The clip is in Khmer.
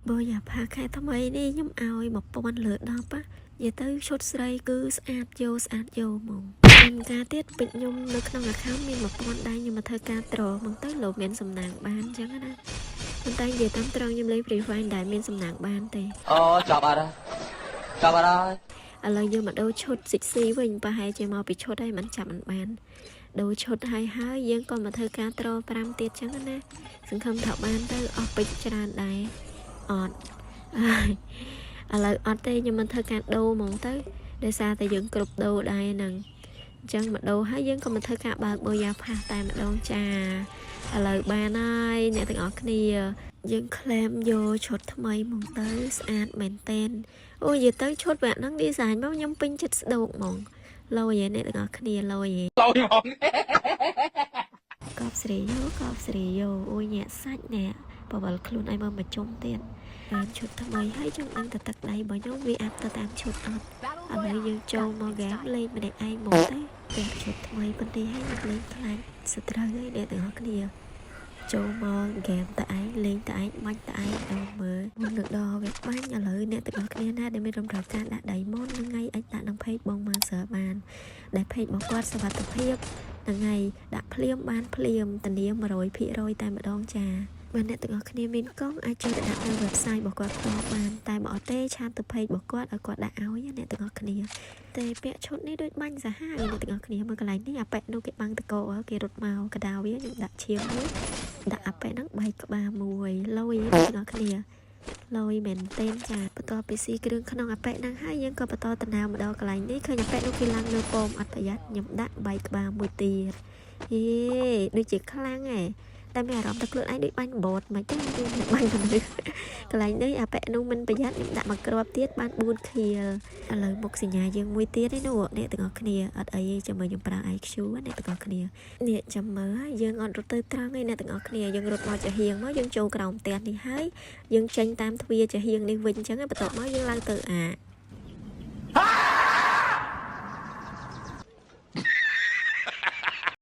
Booyah Pass ខែថ្មីនេះខ្ញុំឲ្យ1000លើ10ណានិយាយទៅឈុតស្រីគឺស្អាតយោស្អាតយោហ្មងខ្ញុំការទៀតពេជ្រខ្ញុំនៅក្នុង account មាន1000ដែរខ្ញុំមកធ្វើការត្រហ្មងទៅលោកមានសំណាងបានអញ្ចឹងណាប៉ុន្តែនិយាយតាមត្រង់ខ្ញុំលេង Free Fire ដែលមានសំណាងបានទេ អូចប់អត់ហើយចប់អត់ហើយ ឥឡូវយើងមកដូរឈុតសិចស៊ីវិញប្រហែលជាមកពីឈុតហើយមិនចាប់មិនបានដូរឈុតហើយហើយយើងក៏មកធ្វើការត្រ5ទៀតចឹងណាសង្ឃឹមថាបានទៅអស់ពេជ្រច្រើនដែរអត់អើយឥឡូវអត់ទេខ្ញុំមិនធ្វើការដូរហ្មងទៅដោយសារតែយើងគ្រប់ដូរដែរហ្នឹងអញ្ចឹងមកដូរហើយយើងក៏មកធ្វើការបើក Booyah Pass តែម្ដងចាឥឡូវបានហើយអ្នកទាំងអស់គ្នាយើង claim យកឈុតថ្មីហ្មងទៅស្អាតមែនតែន អូនិយាយទៅឈុតវគ្គហ្នឹង design មកខ្ញុំពេញចិត្តស្ដោកហ្មងលយឯអ្នកទាំងអស់គ្នាលយឯ លយហ្មង កប់ស្រីយោកប់ស្រីយោអូយញាក់សាច់អ្នកបវលខ្លួនឯងមកមកជុំទៀតបានឈុតថ្មីហើយចង់ដឹងតែទឹកដៃរបស់ខ្ញុំវាអាប់ទៅតាមឈុតអត់ឥឡូវយើងចូលមកហ្គេមលេងម្នាក់ឯងមកទៅពាក់ឈុតថ្មីប៉ុន្តែឲ្យខ្ញុំលេងខ្លាចសត្រូវហើយអ្នកទាំងអស់គ្នាចូលមកហ្គេមតឯងលេងតឯងបាញ់តឯងដល់មើលមុននឹងដល់វាបាញ់ឥឡូវអ្នកទាំងអស់គ្នាណាដែលមានតម្រូវការដាក់ diamond នឹងថ្ងៃអាចដាក់ក្នុង page បង Master បានដែល page របស់គាត់សុវត្ថិភាពហ្នឹងហើយដាក់ភ្លាមបានភ្លាមធានា100%តែម្ដងចាបើអ្នកទាំងអស់គ្នាមានកង់អាចចូលទៅដាក់នៅ website របស់គាត់ផ្ទាល់បានតែបើអត់ទេchat ទៅ page របស់គាត់ឲ្យគាត់ដាក់ឲ្យណាអ្នកទាំងអស់គ្នាតែពាក់ឈុតនេះដូចបាញ់សាហាវអ្នកទាំងអស់គ្នាមើលកន្លែងនេះអាប៉ែនោះគេបាំងតកគេរត់មកកដាវាខ្ញុំដាក់ឈាមមួយដាក់អាប៉ែហ្នឹងបែកក្បាលមួយលយអ្នកទាំងអស់គ្នាលយមែនតេនចាបន្ទាប់ពីស៊ីគ្រឿងក្នុងអាប៉ែហ្នឹងហើយយើងក៏បន្តដំណើរមកដល់កន្លែងនេះឃើញអាប៉ែនោះគេឡើងលើប៉មអត់ប្រយ័ត្នខ្ញុំដាក់បែកក្បាលមួយទៀតហេដូចជាខ្លាំងហ៎តែមានអារម្មណ៍ថាខ្លួនឯងដូចបាញ់បតមិនទេគឺបាញ់មនុស្សកន្លែងនេះអាប៉ែនោះមិនប្រយ័ត្នខ្ញុំដាក់មកគ្រាប់ទៀតបាន4 kill ឥឡូវមុខសញ្ញាយើងមួយទៀតឯនោះអ្នកទាំងអស់គ្នាអត់អីទេចាំមើលខ្ញុំប្រើ IQ អ្នកទាំងអស់គ្នានេះចាំមើលហើយយើងអត់រត់ទៅត្រង់ទេអ្នកទាំងអស់គ្នាយើងរត់មកចាហៀងមកយើងចូលក្រោមផ្ទះនេះហើយយើងចេញតាមទ្វារចាហៀងនេះវិញអញ្ចឹងបន្ទាប់មកយើងឡើងទៅអា